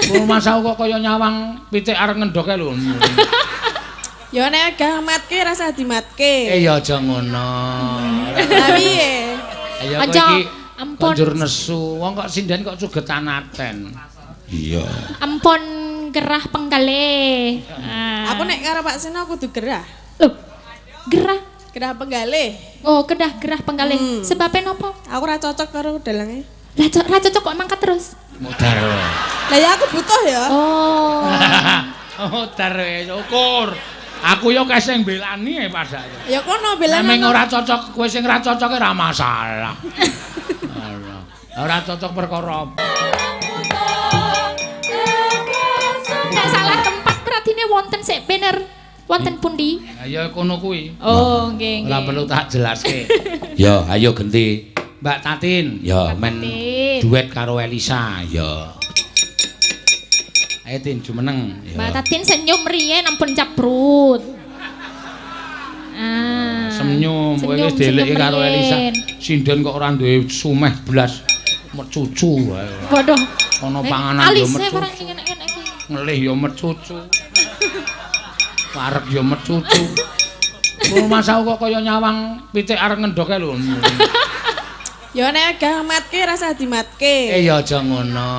Rumangsaku kok kaya nyawang pitik arep ngendhoke lho. Ya nek gak matke rasa dimatke. Eh ya aja ngono. Lah piye? Ayo kowe Aja, iki ampun. konjur nesu. Wong kok sinden kok sugetan aten. Iya. Ampun gerah penggalih. Ah. Aku nek karo Pak Seno kudu gerah. Loh, gerah. Gerah penggalih. Oh, kedah gerah penggalih. Sebabnya nopo? Aku ora cocok karo dalange. Lah ra cocok kok mangkat terus. Modar. Lah ya aku butuh ya. Oh. Modar wis ukur. Aku yo kae sing belani e padake. Ya kono belane. Nek ora cocok kowe sing ora cocok ora masalah. Ora cocok perkara apa. Nek salah tempat berarti wonten sik bener. Wonten pundi? Ya kono kuwi. Oh, nggih, nggih. Ora perlu tak jelaske. Ya, ayo genti. Mbak Tatin, ya men duet karo Elisa, ya. Ayo Tin jumeneng. Ya. Mbak Tatin senyum riyen ampun caprut. Ah. Senyum, kowe wis dheleke karo Elisa. Sinden kok ora duwe sumeh blas mecucu wae. Waduh. Ana panganan yo mecucu. Ngelih yo mecucu. Wareg yo mecucu. Rumangsaku kok kaya nyawang pitik arep ngendhoke lho. Ya nek gak matke rasa dimatke. Eh ya aja ngono.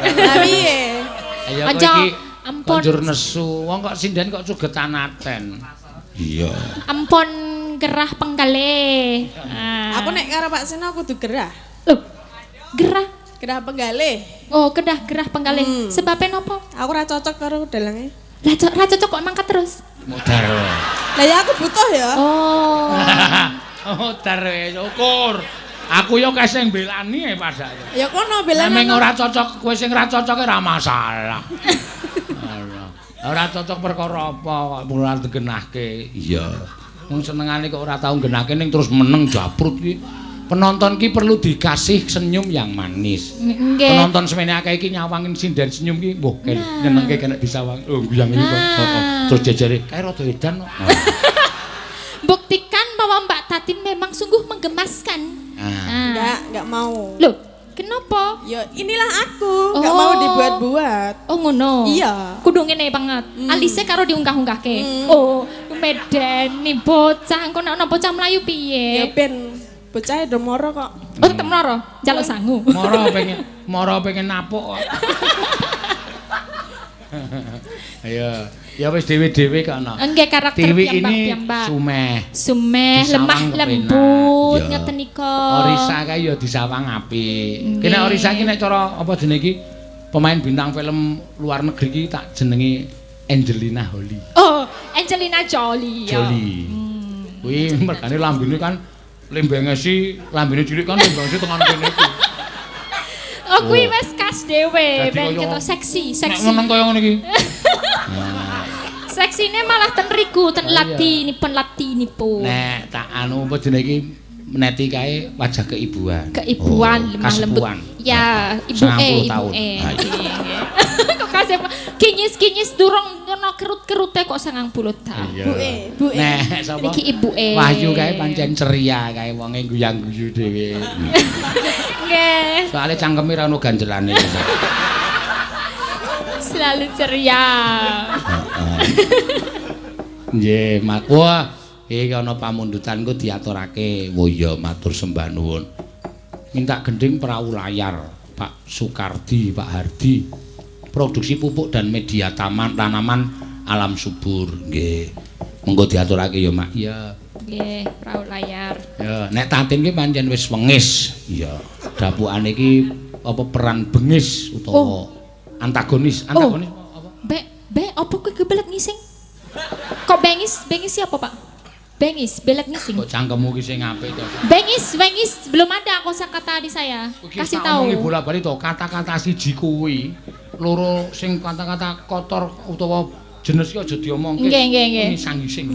Lah piye? Ayo kowe iki konjur nesu. Wong kok sinden kok sugetan aten. Iya. Ampun gerah penggalih. Aku nek karo Pak Seno kudu gerah. Loh, gerah. Gerah penggalih. Oh, kedah gerah penggalih. Sebabnya nopo? Aku ora cocok karo dalange. Lah ra cocok kok mangkat terus. Modar. Lah ya aku butuh ya. Oh. Modar wis ukur. Aku yo kae sing belani e padake. Ya kono belane. Nek ora cocok kowe sing ora cocok ora masalah. Ora cocok perkara apa kok ora digenahke. Iya. Wong senengane kok ora tau nggenahke ning terus meneng japrut ki. Penonton ki perlu dikasih senyum yang manis. Nggih. Penonton semene akeh iki nyawangin sinden senyum ki, mbuh nyenengke kena disawang. Oh, guyang iki kok. Heeh. Terus jejere kae rada edan kok. Buktikan bahwa Mbak Tatin memang sungguh menggemaskan. Enggak mau. Loh, kenapa? Ya inilah aku, enggak mau dibuat-buat. Oh ngono. Iya. Kudu ngene banget. Alise karo diunggah-unggahke. Oh, medeni bocah engko nek ana bocah mlayu piye? Ya ben bocah do moro kok. Oh, tetep moro, njaluk sangu. Moro pengen napuk kok. Ayo, ya wis dhewe-dhewe kok ana. Nggih, karakter piyambak-piyambak. Sumeh. Sumeh, lemah lembut ngeten nika. Orisa kae ya disawang apik. Ki nek Orisa ki nek cara apa jenenge iki pemain bintang film luar negeri ki tak jenenge Angelina Jolie. Oh, Angelina Jolie. Jolie. Kuwi mergane lambene kan lembengesi, lambene cilik kan lembengesi tekan kene iki. Oh, kuwi wis khas dhewe, ben ketok seksi, seksi. Nek meneng kaya ngono iki. Seksine malah ten riku, ten latinipun latinipun. Nek tak anu apa jenenge iki Neti kae wajah keibuan. Keibuan, lemah lembut. Ya, ibuke, ibuke. Kok kasih kinyis-kinyis durung ngono kerut-kerute kok 90 tahun. Buke, buke. Nek sapa? Niki ibuke. Wahyu kae pancen ceria kae wonge guyang-guyu dhewe. Nggih. Soale cangkeme ra ono ganjelane. Selalu ceria. Nggih, mak. Wah, iki ana pamundutanku diaturake. Oh iya, matur sembah nuwun. Minta gending perahu layar, Pak Sukardi, Pak Hardi. Produksi pupuk dan media taman tanaman alam subur. Nggih. Monggo diaturake ya, Mak. Iya. Nggih, perahu layar. Ya, nek Tatin ki pancen wis wengis. Iya. Dapukane iki apa peran bengis utawa antagonis. Antagonis apa? Be, apa kuwi kebelet ngising? Kok bengis? Bengis siapa, Pak? Bengis, belet ngising. Kok cangkemmu ki sing apik to? Bengis, bengis, belum ada kosakata di saya. Kasih tahu. Omongi bola-bali to, kata-kata siji kuwi. Loro sing kata-kata kotor utawa jenis ki aja diomongke. Nggih, nggih, nggih. Ngisang-ngising.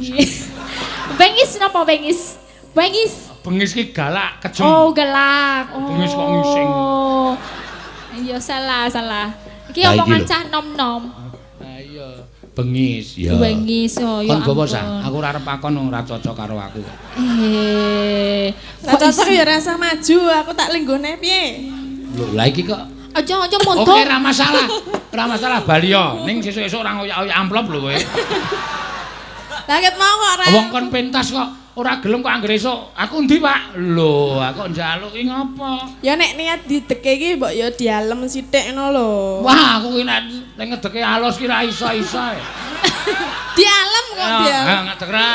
Bengis napa bengis? Bengis. Bengis ki galak, kejem. Oh, galak. Oh. Bengis kok ngising. Iya, salah, salah. Iki omongan cah nom-nom. Ha iya. Bengis ya. Bengis oh ya. Kon gawa sah, aku ora arep akon ora cocok karo aku. Ora cocok ya rasa maju, aku tak lenggone piye. Lho, lah iki kok Aja-aja mondok. Oke, ra masalah. Ora masalah bali yo. Ning sesuk-esuk ora ngoyak-oyak amplop lho kowe. Lah ket mau kok ora. Wong kon pentas kok ora gelem kok anggere esuk. Aku endi, Pak? Lho, aku njaluk iki ngopo? Ya nek niat dideke iki mbok ya dialem sithik ngono lho. Wah, aku ki nek ngedeke alus ki ra iso-iso. Dialem kok dialem. Ha, ngadeg ra.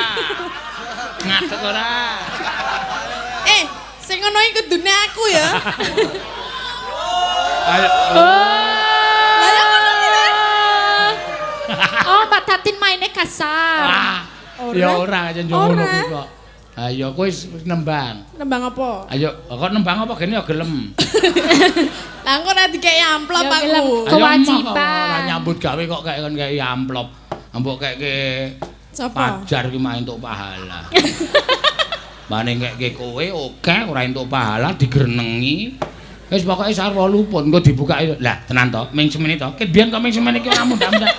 Ngadeg ora. Sing ngono iki kudune aku ya. Ayo. Lah ya ngono ki. Oh, Mbak Tatin maine kasar. Wah. Ya ora aja ngono kuwi kok. Ayo kowe wis nembang. Nembang apa? Ayo, kok nembang apa gene ya gelem. Lah engko ora dikeki amplop aku. Kewajiban. Ora nyambut gawe kok kek kon kei amplop. Mbok keke pajar ki mah entuk pahala. Mane keke kowe oke ora entuk pahala digrenengi. Wis pokoke sarwa luput engko dibukake. Lah tenan to, ming semene to. Ket biyen kok ming semene iki ora mundak-mundak.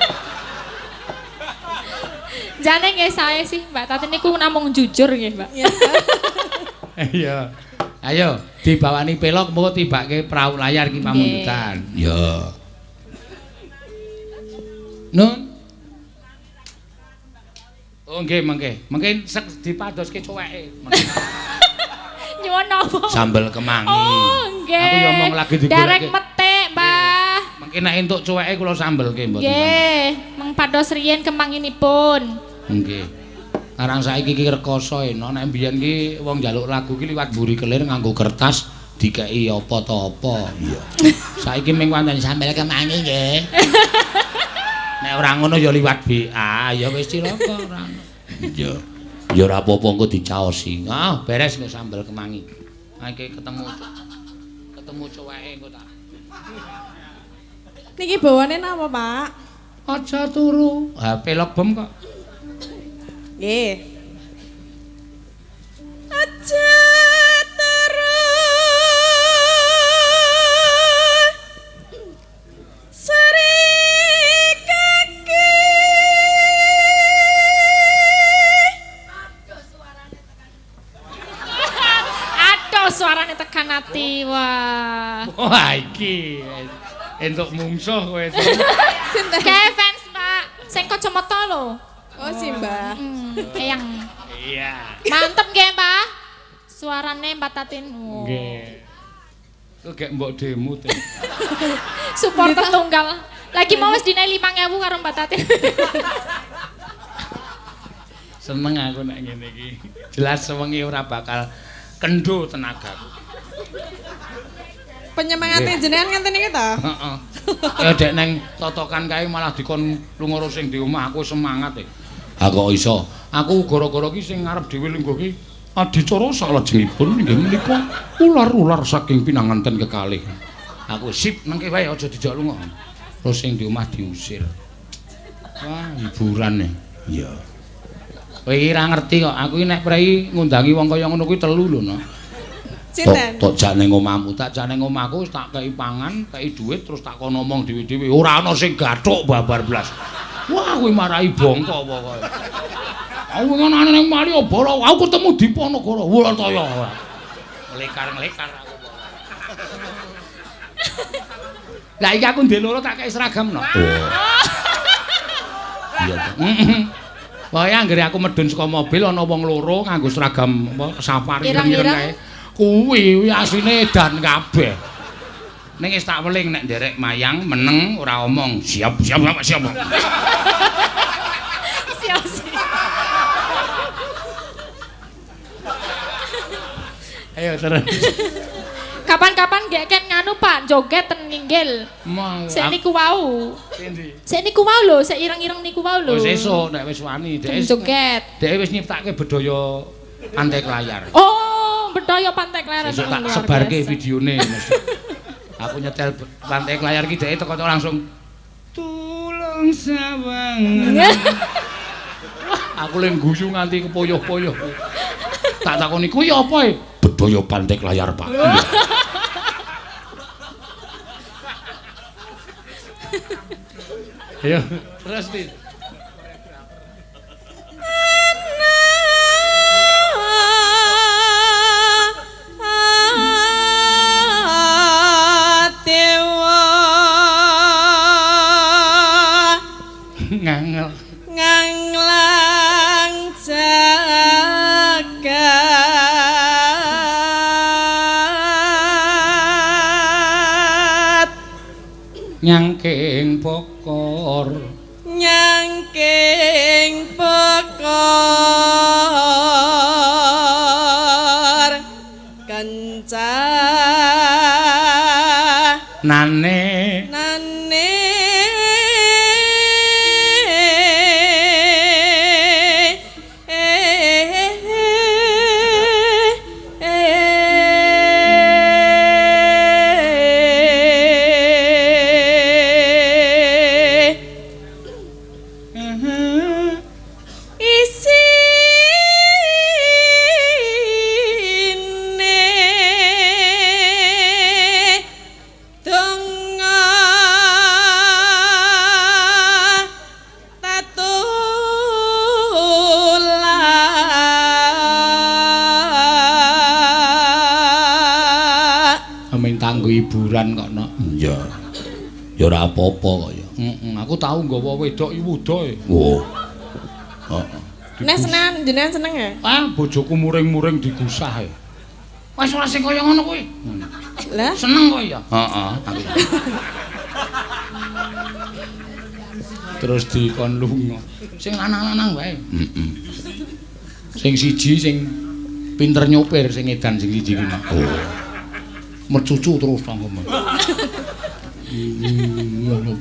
Jane nggih sae sih Mbak Tatin niku namung jujur nggih, Mbak. Iya. Ayo dibawani pelok mengko tibake prau layar ki pamundutan. Iya. Nun. Oh nggih mengke. Mengke dipadoske cuweke. Nyuwun napa? Sambel kemangi. Oh nggih. Aku ya omong lagi digoleki. Derek metik, Mbah. Mengke nek entuk cuweke kula sambelke mboten. Nggih, meng pados riyen kemanginipun. Nggih. Karang saiki iki rekoso eno nek mbiyen ki wong njaluk lagu ki liwat mburi kelir nganggo kertas dikeki apa ta apa. Iya. Saiki ming wonten sambel kemangi nggih. Nek ora ngono ya liwat BA, ya wis cilaka ora. Iya. Ya ora apa-apa engko dicaosi. Ah, beres engko sambel kemangi. Iki ketemu cuweke engko tak. Niki bawane napa, Pak? Aja turu. Ha pelok bom kok. Nggih. Aja turu. Sri kaki. Aduh suarane tekan ati. Wah. Wah iki entuk mungsuh kowe. Sinten? Kayak fans, Pak. Sing kacamata lho. Oh, Simbah. Eyang. Iya. Mantep nggih, Pak. Suarane Mbak Tatin. Oh. Nggih. Kok gek mbok demo te. Supporter tunggal. Lagi mau wis dinai 5.000 karo Mbak Tatin. Seneng aku nek ngene iki. Jelas sewengi ora bakal kendo tenagaku. Penyemangate jenengan ngenten iki to? Heeh. Ya dek neng totokan kae malah dikon lunga sing di omah aku semangat e. Ha kok iso? Aku gara-gara ki sing ngarep dhewe lungguh ki adicara salajengipun inggih menika ular-ular saking pinanganten kekalih. Aku sip nengke wae aja dijak lunga. Terus sing di omah diusir. Wah, hiburan e. Iya. Kowe iki ra ngerti kok, aku iki nek prei ngundangi wong kaya ngono kuwi telu lho, no. Sinten? Tok jak ning omahmu, tak jak ning omahku wis tak kei pangan, kei dhuwit terus tak kon ngomong dhewe-dhewe. Ora ana sing gathuk babar blas. Wah, kuwi marahi bongko pokoke. Aku ngono ning Malioboro, aku ketemu Diponegoro. Wurtaya. Lekar-lekar aku pokoke. Lah iki aku ndek loro tak kei seragam no. Iya to. Pokoke anggere aku medhun saka mobil ana wong loro nganggo seragam apa safari ireng-ireng kae. Kuwi asline edan kabeh. Ning wis tak weling nek nderek mayang meneng ora omong. Siap siap siap siap. Siap siap. Ayo terus. Kapan-kapan gek ken nganu Pak, joget ten nginggil. Sik niku wau. Endi? Sik niku wau lho, sik ireng-ireng niku wau lho. Oh sesuk nek wis wani dhek joget. Dhek wis nyiptake bedaya pantai layar. Oh, bedaya pantai layar. Sesuk tak sebarke videone mesti. Aku nyetel pantai layar ki dhek teko langsung tulung sawang. Aku le guyu nganti kepoyoh-poyoh. Tak takoni kuwi apa e? Bedaya pantai layar, Pak. Ayo, terus Tin. Dewa Ngangel. Nganglang jagat. Nyangking bokor. Nyangking bokor. Kenca nane nane hiburan kok no. Iya. Ya ora apa-apa kok ya. Heeh, aku tau nggawa wedok iki wuda e. Oh. Heeh. Nek seneng jenengan seneng ya? Ah, bojoku muring-muring digusah e. Wis ora sing kaya ngono kuwi. Lah, seneng kok ya? Heeh, aku. Terus dikon lunga. Sing lanang-lanang wae. Heeh. Sing siji sing pinter nyopir sing edan sing siji ki. Oh. Mercucu terus tangkem. Ngono.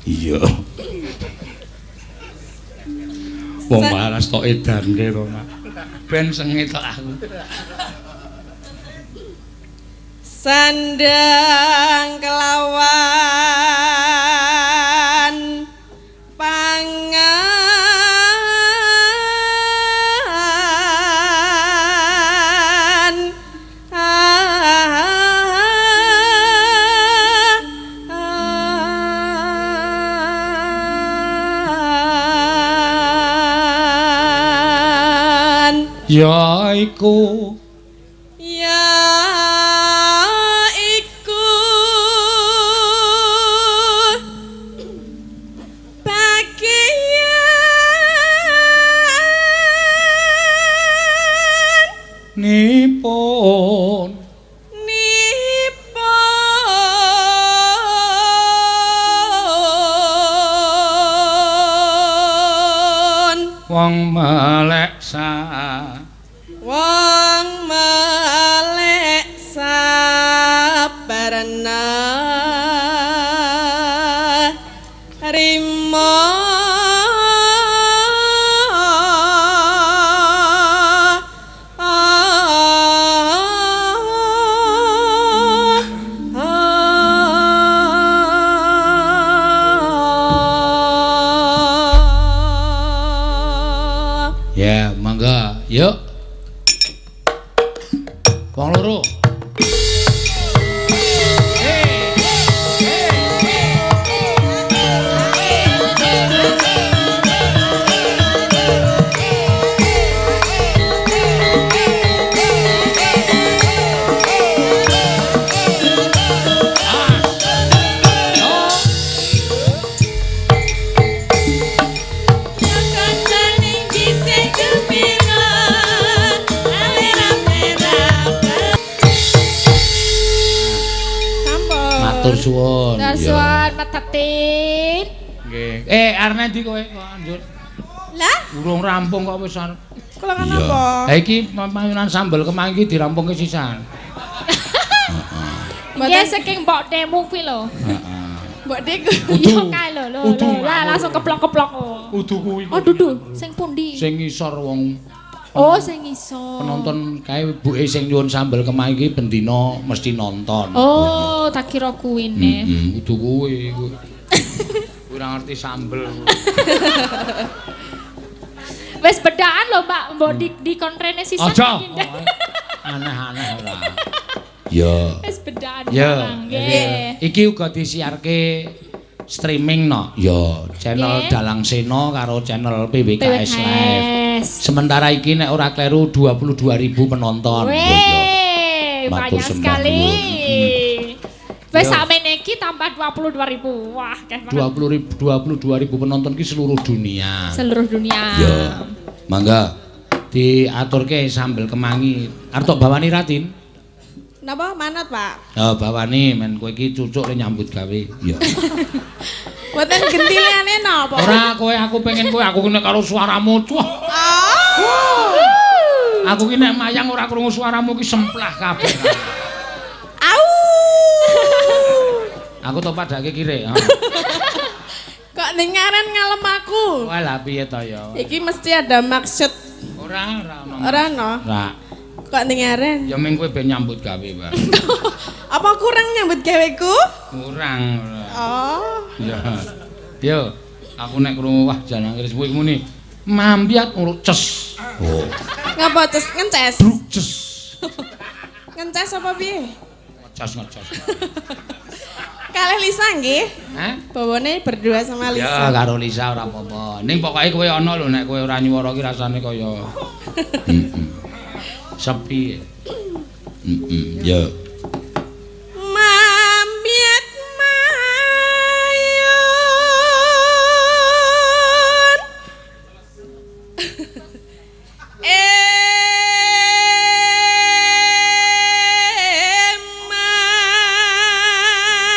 Iya. Wong waras tok edanke to, Mak. Ben sengit tok aku. Sandang kelawan pangan ya iku ya iku bagian nipun nipun wong melek sa wong melek sabarna rima Ya, mangga. Yuk. Wong loro. Matur suwun. Suwun Mas Tatin. Nggih. Eh, arep ndi kowe kok anjur? Lah, urung rampung kok wis arep. Kula kan apa? Lah iki payunan sambel kemangi dirampungke sisan. Heeh. Nggih saking mbok demu kuwi lho. Heeh. Mbok deku. Iya kae lho lho. Lah langsung keplok-keplok. Udu kuwi. Oh dudu, sing pundi? Sing ngisor wong. Oh, sing ngisor. Penonton kae ibuke sing nyuwun sambel kemangi iki bendina mesti nonton. Oh, tak kira kuwine. Heeh, kudu kuwi. Kuwi ora ngerti sambel. Wis bedaan lho, Mbak. Mbok di kontrene sisan iki. Aneh-aneh ora. Ya. Wis bedaan barang nggih. Iki uga disiarke streaming no. Ya, channel Dalang Sena karo channel PWKS Live. Sementara iki nek ora kleru 22.000 penonton. Wih, banyak sekali. Wis sakmene iki tambah 22.000. Wah, akeh banget. 22.000 penonton ki seluruh dunia. Seluruh dunia. Ya. Mangga diaturke sambel kemangi. Arep tok bawani Ratin? Napa manut, Pak? Oh, bawani men kowe iki cucuk le nyambut gawe. Iya. Mboten genti liyane napa? Ora kowe aku pengen kowe aku nek karo suaramu cuah. Oh. Aku ki nek mayang ora krungu suaramu ki semplah kabeh. Au. Aku to padake kire. Kok ning ngaren ngalem aku? Wah, lah piye to ya? Iki mesti ada maksud. Ora, ora ono. Ora ono. Ora. Kok ning ngaren? Ya ming kowe ben nyambut gawe, Pak. Apa kurang nyambut gaweku? Kurang ora. Oh. Ya. Yo, aku nek krungu wah jangan keris kowe muni mampiat ngono ces. Oh. Ngapa ces ngences? Bruk ces. Ngences apa piye? Ngecas ngecas. Kalih Lisa nggih. Hah? Bawane berdua sama Lisa. Ya karo Lisa ora apa-apa. Ning pokoke kowe ana lho nek kowe ora nyuwara ki rasane kaya heeh. Sepi. Heeh, ya. Mampiat mayun.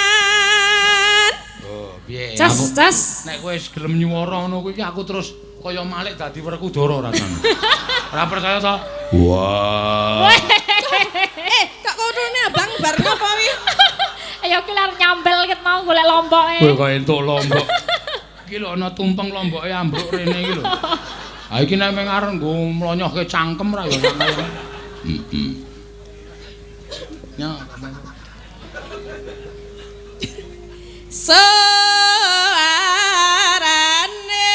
Eman. Oh, piye? Ces, ces. Nek kowe wis gelem nyuwara ngono kuwi aku terus kaya malik dadi Werkudara rasane. Ora percaya to? Wah. Kok kudune abang bar ngopo wi? Ayo ki lar nyambel ket mau golek lomboke. Kowe kok entuk lombok. Iki lho ana tumpeng lomboke ambruk rene iki lho. Ha iki nek mung arep nggo mlonyohke cangkem ra ya sampeyan. Heeh. Ya. Suarane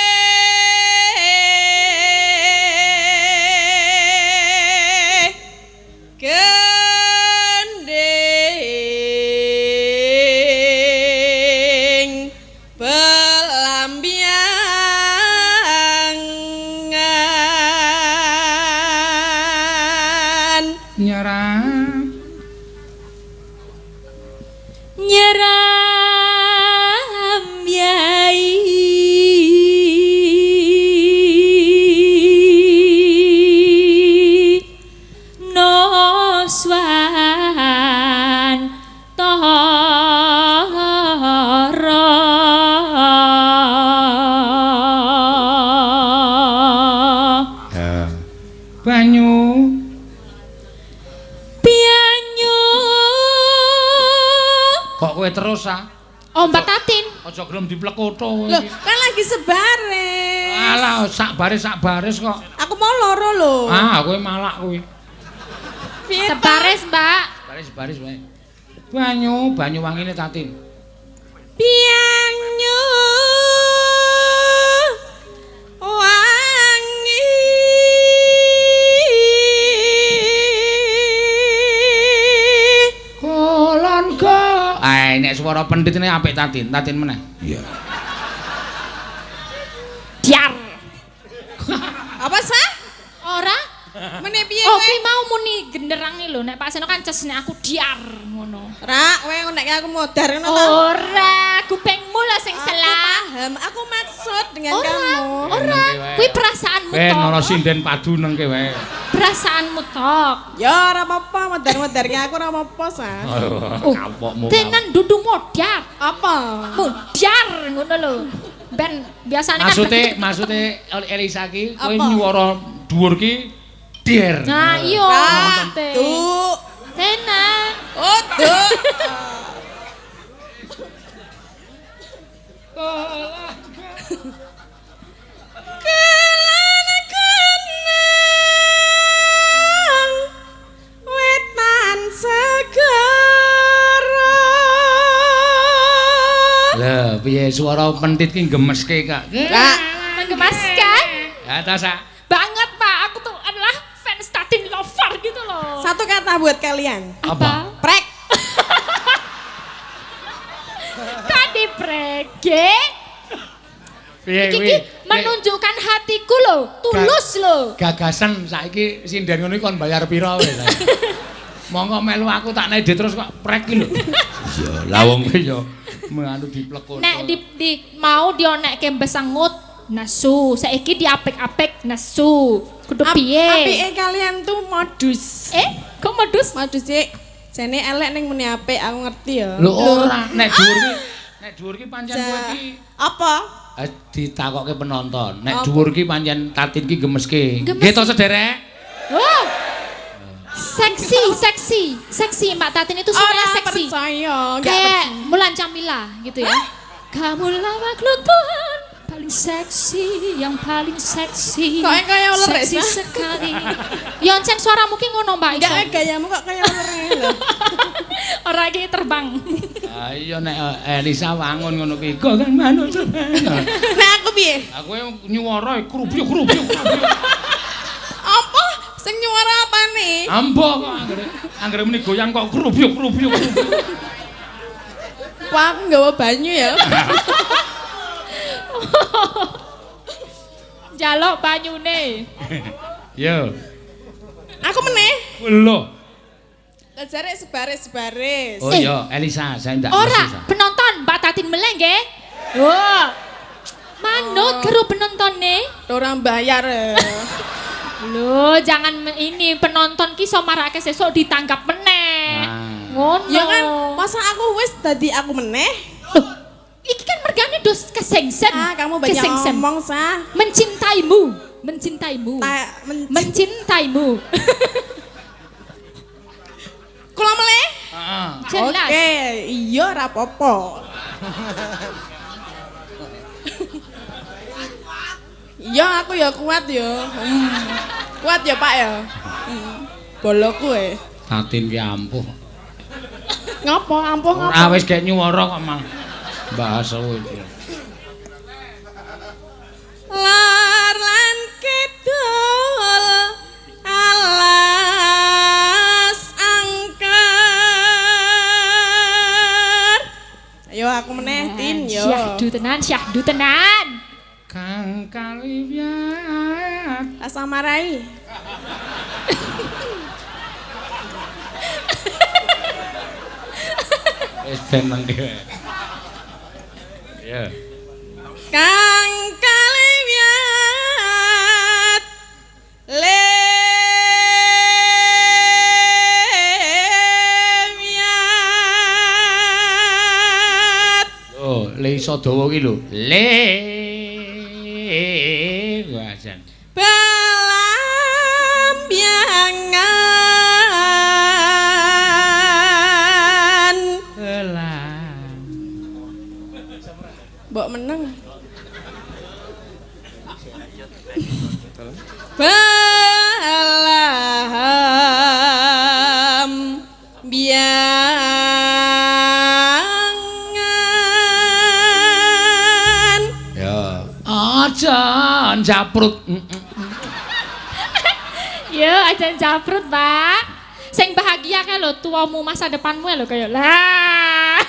gending belambiangan Nyerah. Nyeram yai noswan tara. Ya. Banyu. Banyu. Kok kowe terus ah? Oh, Mbak Tatin. Aja gelem diplekoto kowe Loh, iki. kan lagi sebaris. Alah, sak baris kok. Aku mau loro lho. Ah, kowe malak kowe. Piye to? Sebaris, Mbak. Baris-baris wae. Banyu, banyu wangine Tatin. Banyu wangi Kulon go. Ae nek swara pendhit ini apik Tatin, Tatin meneh. Iya. Diar. Apa sah? Ora? Meneh piye Oh, kowe? kuwi mau muni genderange lho. Nek Pak Seno kan ces nek aku diar ngono. Ra, kowe nek aku modar ngono ta? Ora, kupingmu lho sing Aku salah. paham, aku maksud dengan Ora, kamu. ora. Kuwi perasaanmu Ben tok. ana sinden padu nengke wae. Perasaanmu tok. Ya ora apa-apa, modar-modarke aku ora apa-apa sah. Oh, Kapokmu. Tenan dudu modar. Apa? Modar ngono lho. Ben biasane kan Maksude Elisa ki kowe Apa? nyuwara dhuwur ki der. Nah, iya. Ra, maksudnya. tuh. Tenan. Oh, tuh. Kelan kenang wetan segara. Lah, piye suara pentit ki gemeske, Kak? Ra, Menggemaskan Ya ta, Sak? banget, Pak. Aku tuh adalah fans Tatin lover gitu loh. satu kata buat kalian. Apa? Prek. Tadi prege. Piye Iki kuwi? ki menunjukkan hatiku loh, tulus loh. Gagasan saiki sinden ngono iki kon bayar pira wis. Monggo melu aku tak nek terus kok prek ki lho. Iya, lah wong kuwi ya menganu diplekut. Nek di mau dionekke besangut nesu, saiki diapik-apik nesu. Kudu piye? Apike kalian tuh modus. Kok modus? Modus sik. Jane elek ning muni apik, aku ngerti ya. Lho ora, nek dhuwur ki, nek dhuwur ki pancen kowe ki apa? Ditakokke penonton. Nek dhuwur ki pancen Tatin ki gemeske. Nggih to sederek? Wah. Seksi, seksi, seksi Mbak Tatin itu sebenarnya seksi. Percaya, kayak Mulan Jamila gitu ya. Kamulah makhluk Tuhan paling seksi, yang paling seksi. Kok kaya uler seksi sekali. Ya encen suaramu ki ngono Mbak. Enggak, gayamu kok kaya uler lho. Ora iki terbang. Ah iya nek Elisa wangun ngono ki kok kan manut. Nek aku piye? Aku nyuwara krubyu-krubyu. Apa? Sing nyuwara apane? Ambo kok anggere muni goyang kok krubyu-krubyu. Wah, aku nggawa banyu ya. Jaluk banyune. Yo. Aku meneh. Lho. Lah jare sebaris-sebaris. Oh iya, Elisa, saya ndak. Ora, penonton Mbak Tatin meleng nggih. Wah. Manut karo penontone. Ora bayar. Lho, jangan ini penonton ki iso marake sesuk ditangkap meneh. Ngono. Ya kan, masa aku wis dadi aku meneh? Loh, iki kan mergane dos kesengsen. Ah, kamu banyak kesengsen. Ngomong sah. Mencintaimu, mencintaimu. Mencintaimu. Kula meleh? Heeh. Jelas. Oke, iya ora apa-apa. Iya, aku ya kuat ya. Kuat ya, Pak ya. Boloku e. Tatin ki ampuh. Ngopo ampuh ngopo? Ora wis gek nyuwara kok mang. Bahasa kowe iki. Lar lan kidul alas angker. Ayo aku meneh Tin yo. Syahdu tenan, syahdu tenan. Kang kaliwat rasa marai. Wis ben mengke. Ya. Kang kaliwat lemiat Oh, le iso dawa ki lho. Le wajan. Belambiangan. Belam. Mbok meneng. Belam biangan. Ya. Aja njaprut. Ya, aja njaprut, Pak. Sing bahagia kae lho tuamu masa depanmu lho kaya lah.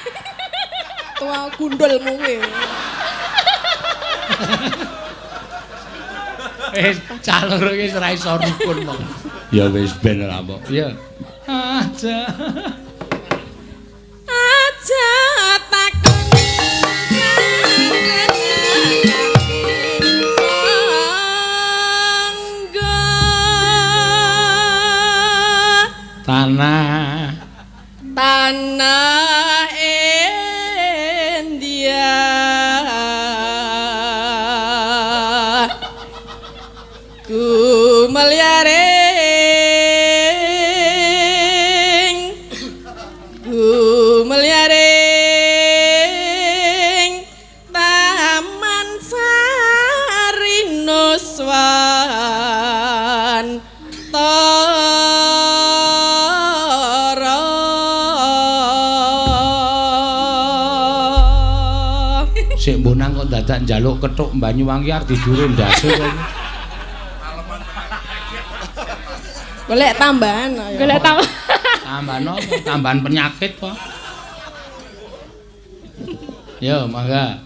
Tua gundulmu kuwi. Wis cah loro iki ora iso rukun mong. Ya wis ben ora mbok. Ya. Aja. Aja takon. Tanah tanah India ku melyaring Taman Sari Nuswan Tara. Sik mbonang kok dadak njaluk kethuk Banyuwangi arep didure ndase kok. Golek tambahan. Golek tambahan. Tambahan apa? Tambahan penyakit kok. Yo, mangga.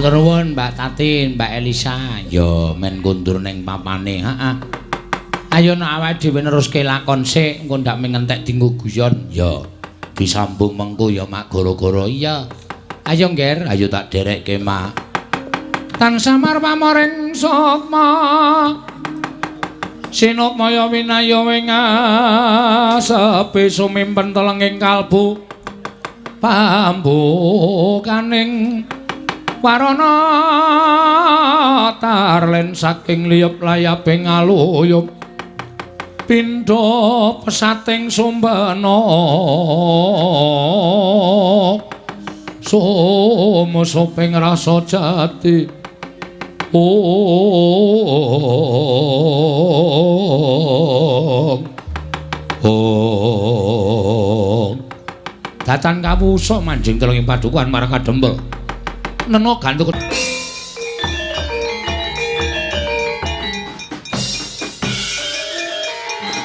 Matur nuwun Mbak Tatin, Mbak Elisa. Ya men kundur ning papane. Heeh. Ayo nek awake dhewe neruske lakon sik, engko ndak mengentek dinggo guyon. Ya disambung mengko ya Mak gara-gara. Iya. Ayo Ngger, ayo tak derekke Mak. Tan samar pamoring sukma. Sinukmaya winaya wingasepi sumimpen telenging kalbu pambukaning warana tarlen saking liyup layaping aluyup pindha pesating sumbena sumusuping rasa jati. Ong ong datan kawusa manjing telung padukuhan marang kadempel nena gantuk.